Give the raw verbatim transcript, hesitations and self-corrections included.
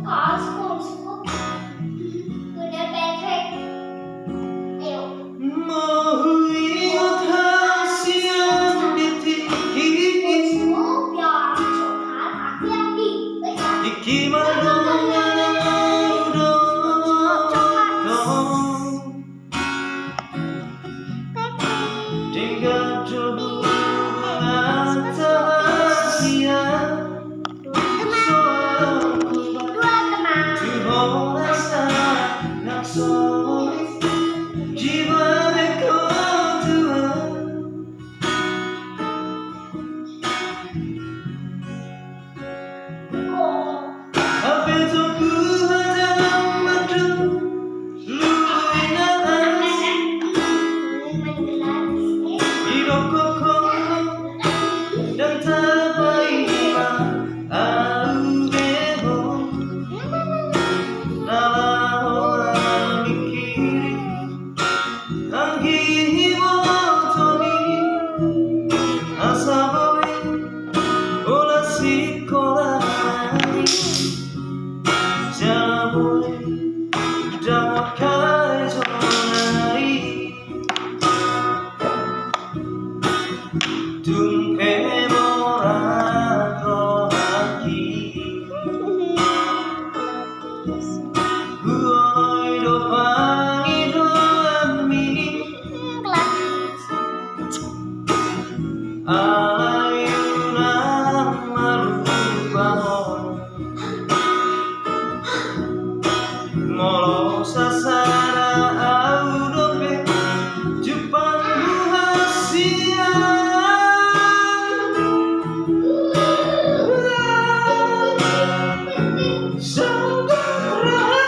Kau sukun, sukun. Udah, Patrick. Ayo. Molo huingot hasian di tingki. Sukun, biar masuk hal, aku yang di. Tingki madung na laho do. Denggan do hubungan hasian. Tu ho rasa nang songon i, jiwa ni ho tua. Hape tung huhadang mandok, luhut inna asi. Didok ho, ndang tapaima ahu be ho. Na laho mamingkiri anggiat iboto ni, asa boi holan sikola nai. Jala boi dapot karejona i. Tung pe borat rohangki, huoloi do pangidoanmi. Alai unang malupahon, molo sasada ahu dope jumpangmu hasian. Sangkap roha.